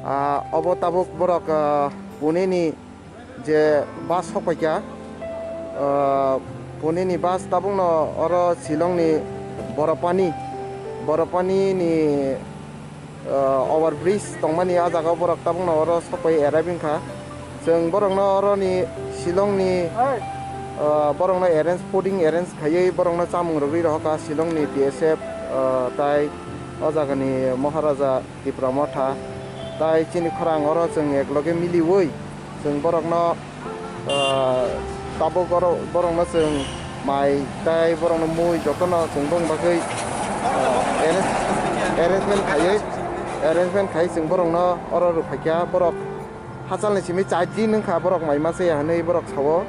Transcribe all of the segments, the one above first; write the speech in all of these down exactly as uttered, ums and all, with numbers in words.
Ah, obo tabuk borok, ah, Pune ni je bus sok paikha, ah, Pune ni bus tabukno oro Shillong ni Borapani, Borapani ni, ah, over bridge tongmani ah jaga o borok tabukno oro sok pai arrive wngkha. Chwng borokno oro ni Shillong ni, ah, borokno arrange, fooding arrange khaiwi borokno chamung rwgwi rohorkha Shillong ni B S F, ah, tai o jaga ni Maharaja Tipra Motha, tai chini khorang oro chwng ekloge miliwi chwng borokno, ah, tabuk oro borokno chwng mai tai borokno mui jotono chwng bong bagwi, ah, arrange-, arrangement khaiwi, arrangement khai chwng borokno oro rwphaikha. Borok hachalni simi char din wngkha borok mai ma chaya hinwi borok sao.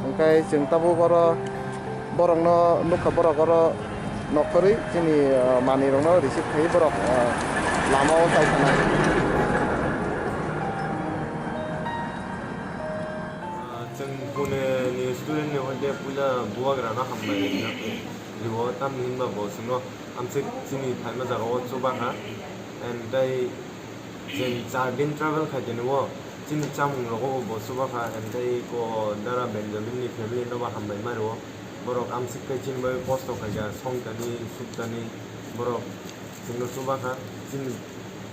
Hwnkhe chwng tabuk oro borokno nukha, borok oro nokharwi chini, ah, manwirokno receive khai borok, ah, lama o chai thangna. Ah, chwng Pune ni student ni hoite puila bubagrano hambai rio, tamni hinba bo chwngno amswk chini phaima jaga o chuba kha, and tei chwng char din travel khai tini o chini chamung rogo bo chuba kha, and tei ko Dara Benjamin ni family no bo hambai ma rio. Borok amswk khe chini bagwi kosto khaikha, songtani, suktani, borok chwngno chuba kha. Chini,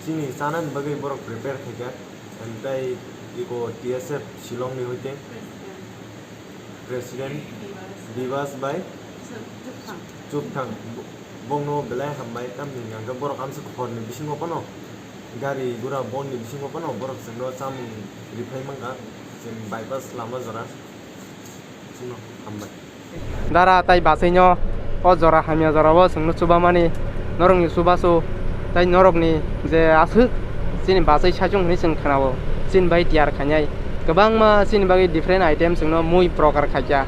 chini chanani bagwi borok prepare khaikha. And tei iko T S F Shillong ni hoite President Bibas bai Chupthang. Bongno belai hambai, tamni hwnkhe borok amswk horni bisingo phano gari gura bonni bisingo phano borok chwngno chamung riphai mankha, chwng bypass lama jora. Chwngno hambai. Dara tai bachaino o jora hamya jorao chwngno chubamani norokni chubachu tai norokni je aswk chini bachai saichung hwnwi chwng khnao, chini bai tiyar khainai kwbangma chini bagwi different item chwngno mui progar khaikha.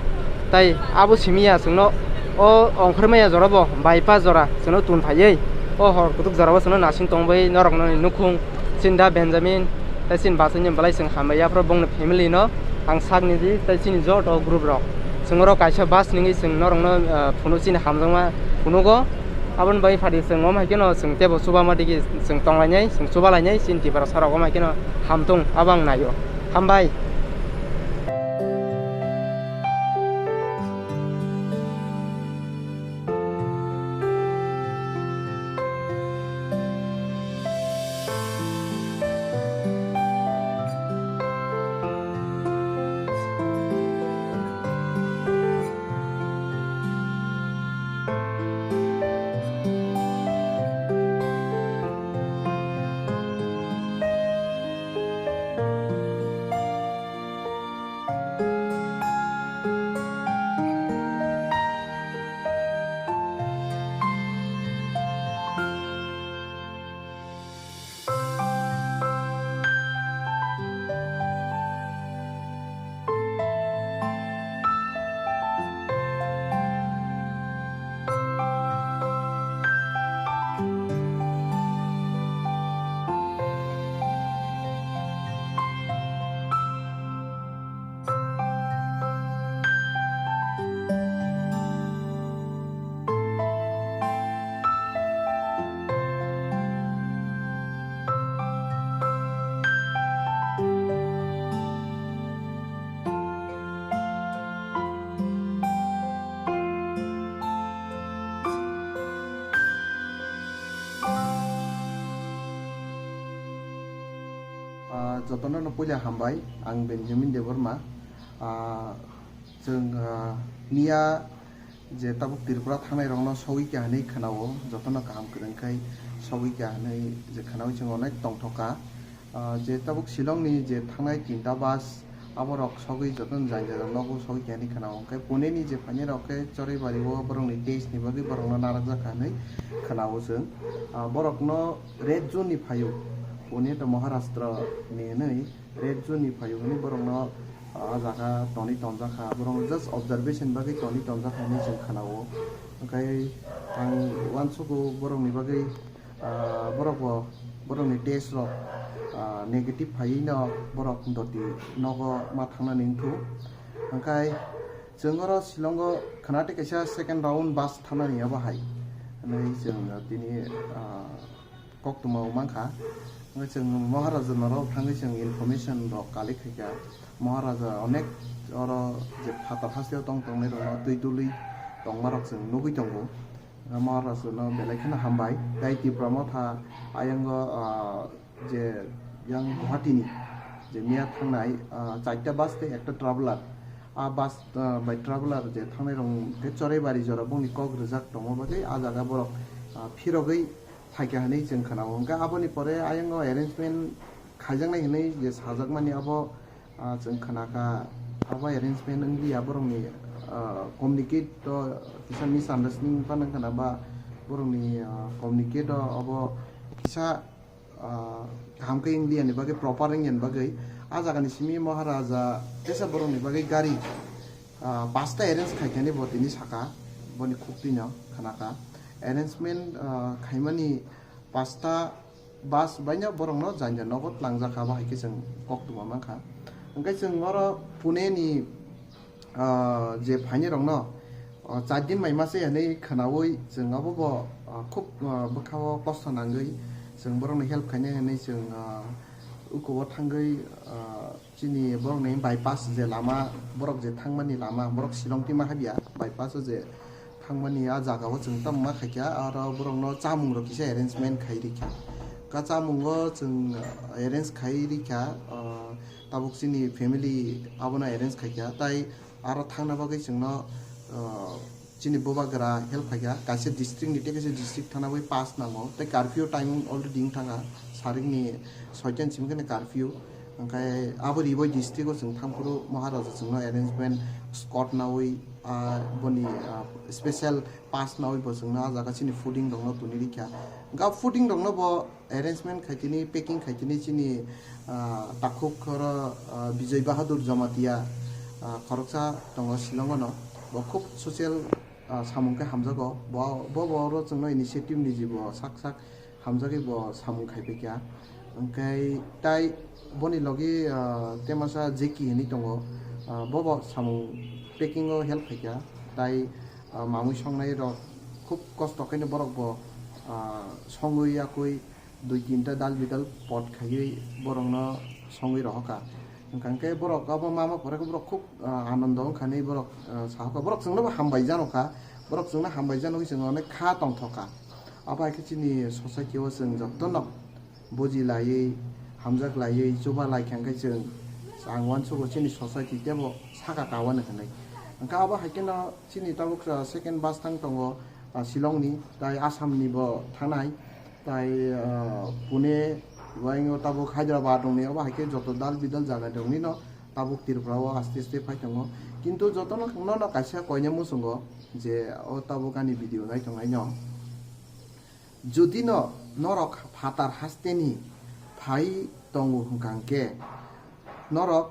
Tai abo simiya chwngno o ongkhormaya jorabo bypass jora chwngno tun phaiwi o hor kutuk jorabo chwngno nasing tongwi norokno nukhung Chinda Benjamin, tei chini bachaini belai chwng hambai, yaphro bongni family no ang sakni di, tei chini joto group rok. Chwng oro kaisa bus nungwi chwng norokno, ah, phunuk chini hamjakma phunugo. Aboni bagwi phadi chwng omo hai kheno chwng teibo chubama digi chwng tonglainai, chwng chubalainai, chini Tiprasa rok omo hai kheno hamtung, abo ang naio. Hambai. Ah, jotono no puila hambai, ang Benjamin Debbarma. Ah, chwng, ah, miya je tabuk Tripura thangnai rokno sogwi kha hinwi khwnao, jotono kaham kwrwng khai sogwi kha hinwi je khwnawi chwng onek tongthokha. Ah, je tabuk Shillong ni je thangnai tinta bus, aborok sogwi jotono jang jang nogo sogwi kha hinwi khwnao. Hwnkhe Pune ni je phainai rok khe Choraibari o borokni test ni bagwi borokno narwkjak kha hinwi khwnao chwng. Ah, borokno red zone ni phaio, Pune to Maharashtra ni hinwi red zone ni phaio hinwi borokno, ah, jaga tonwi tonjak kha, borok just observation bagwi tonwi tonjak kha hinwi chwng khwnao. Hwnkhe ang uansugo borokni bagwi, ah, borok bo, borokni test rok, ah, negative phaiwi no borok doti nogo ma thangnani wngkhu. Hwnkhe chwng oro Shillong o khwnathi kaisa second round bus thangnani abo hai hinwi chwng tini, ah, koktwma mankha. Hwnkhe chwng Maharaja norok thangwi chwng information rok collect khaikha. Maharaja onek oro je phatar hasteo tong tongnai rokno twi dului tongma rok chwng nugwi tongo. Maharaja no belai kheno hambai. Tai Tipra Motha ayango, ah, je yang Guwahati ni je miya thangnai, ah, chaita bus tei ekta traveler. A bus, ah, bai traveler je thangnai rok khe Choraibari jora bongni kok rwjak tongma bagwi a jaga borok, ah, phirogwi phaikha hinwi chwng khwnao. Hwnkhe aboni pore ayang o arrangement khaijaknai hinwi je sajakmani abo, ah, chwng khwnakha. Abo arrangement wngya borokni, ah, communicate o kisa misunderstanding phano wngkha na ba borokni, ah, communicate o abo kisa, ah, kaham khe wngya ni bagwi, proper wngya ni bagwi. A jaga ni simi Maharaja tesa borokni bagwi gari, ah, pasta arrange khaikha ni bo tini saka, boni khuktwi no khwnakha. Arrangement, ah, khaimani pasta bus baino borokno janja nogo twlangjakha, abo hai khe chwng koktwma mankha. Hwnkhe chwng oro Pune ni, ah, je phainai rokno, ah, char din mai mase hinwi khwnaui chwng abo bo, ah, khub, ah, bwkhao kosto nangwi chwng borokno help khainai hinwi chwng, ah, uko o thangwi, ah, chini borokni bypass je lama, borok je thangmani lama, borok Shillong tima habya, bypass o je thangmani a jaga o chwng tamo ma khaikha, aro borokno chamung rok kisa arrangement khai rikha. Ka chamung o chwng arrange khai rikha, ah, tabuk chini family abono arrange khaikha, tai aro thangna bagwi chwngno, ah, chini bubagra help khaikha, kaisa district ni tei kaisa district thana bai pass nango, tei curfew timing already wng thangkha, sarikni soita ni simi kheno curfew, hwnkhe abo Ri Bhoi district o chwng thangphuru Maharaja chwngno arrangement squad naui, ah, boni, ah, special pass naui bo chwngno ah jaga chini fooding rokno tuni rikha, hwnkhe ah fooding rokno bo arrangement khaitini, packing khaitini chini, ah, takhuk oro, ah, Bijoy Bahadur Jamatia, ah, khoroksa tongo Shillong o no. Bo khub social, ah, samung khe hamjago. Bo, bo, bo oro chwngno initiative niji bo sak sak hamjagwi bo samung khaipaikha. Hwnkhe tai boni logi, ah, temasa Jeki hinwi tongo. Ah, bo bo samung packing o help khaikha. Tai, ah, mamui songnai rok khub kosto khaino borok bo, ah, songwi yakwi dui tinta dal bidal pot khaiwi borokno songwi rohorkha. Hwnkha hwnkhe borok abo mama pore khe borok khub, ah, anando wngkha hinwi borok, ah, sahoka. Borok chwngno bo hambai janokha, borok chwngno hambai janogwi chwng onek kha tongthokha. Abo hai khe chini society o chwng jotono buji laiwi, hamjak laiwi, chuba lai kha hwnkhe chwng, ang uansugo chini society teibo saka kawani hinwi. Hwnkhe abo hai kheno chini tabuk, ah, second bus thang tongo, ah, Shillong ni, tai Assam ni bo thangnai, tai, ah, Pune, waingo tabuk Hyderabad rokni, obo hai khe joto dal bidal jaga rokni no tabuk Tripura o aste aste phai tongo. Kintu joto no, no, no kaisa koina muchungo je o tabuk ani video nai tongnai no. Jodi no norok phatar hasteni phai tongo hwnkha hwnkhe, norok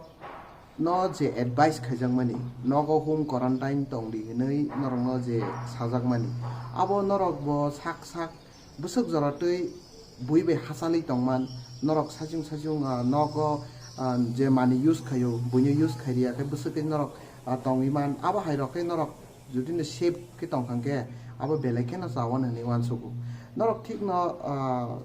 no je advice khaijakmani, nogo home quarantine tongdi hinwi norokno je sajakmani, abo norok bo sak sak bwswk jora twi bui bai hachalwi tongman, norok saichung saichung, ah, nogo, ah, je mani use khaio, buino use khairiya khe bwswk khe norok, ah, tongwi man, abo hai rok khe norok jodi no safe khe tongkha khe abo belai kheno chawano hinwi uansugo. Norok thikno, ah,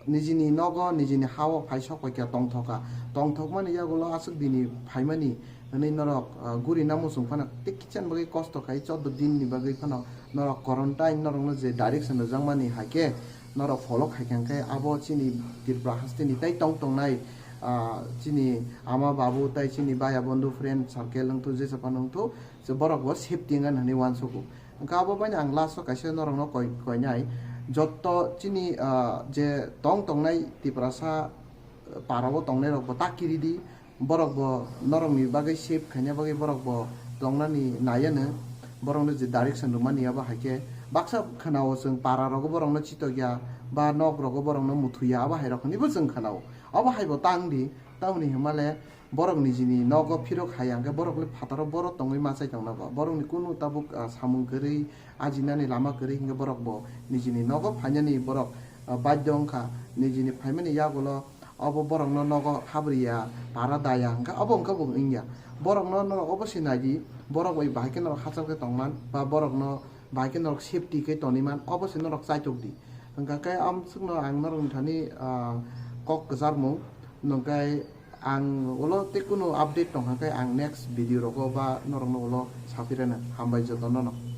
nijini nogo, nijini ha-o phai sok paikha, tongthokha. Tongthokmani yagulo aswk dini phaimani hinwi norok, ah, gurina muchung phano tei kichani bagwi kosto khai chordo dinni bagwi phano norok quarantine norokno je direction rwjakmani hai khe norok follow khaikha khe abo chini Tripura hasteni tai tong tongnai, ah, chini ama babu tai chini baya bondhu friend circle wngthu jesa phano wngthu, je borok bo safety wngkha hinwi uansugo. Hwnkhe abo baino ang last o kaisa norokno koi-, koinai, jotto chini, ah, je tong tongnai Tiprasa, ah, para o tongnai rok bo ta kiri di, borok bo norokni bagwi safe khaina bagwi borok bo tongnani naiya no, borokno je direction rwmani abo hai khe baksa khwnao chwng para rogo borokno chitokya ba nok rogo borokno muthuya abo hai rok hinwi bo chwng khwnao. Abo hai bo tang di, tamoni hwnmale borok nijini nogo phirok hai hwnkhe borok le phataro borok tongwi machai tongna ba. Borokni kunu tabuk, ah, samung kwrwi, ajinani lama kwrwi hwnkhe borok bo nijini nogo phainani borok, ah, badhyo wngkha. Nijini phaimani yagulo obo borokno nogo habriya, para daya hwnkhe obo wngkha bo wngya. Borokno norok obo se nai di, borok bai bahai khe norok hachal khe tongman ba borokno bahai khe norok safety khe toniman, obo se norok chaitok di. Hwnkha khe amsukno ang norokni thani, ah, kok kwcharmung, hwnkhe ang ulo tei kunu update tongkha khe ang next video rogo ba norokno ulo sapirana. Hambai jotono no.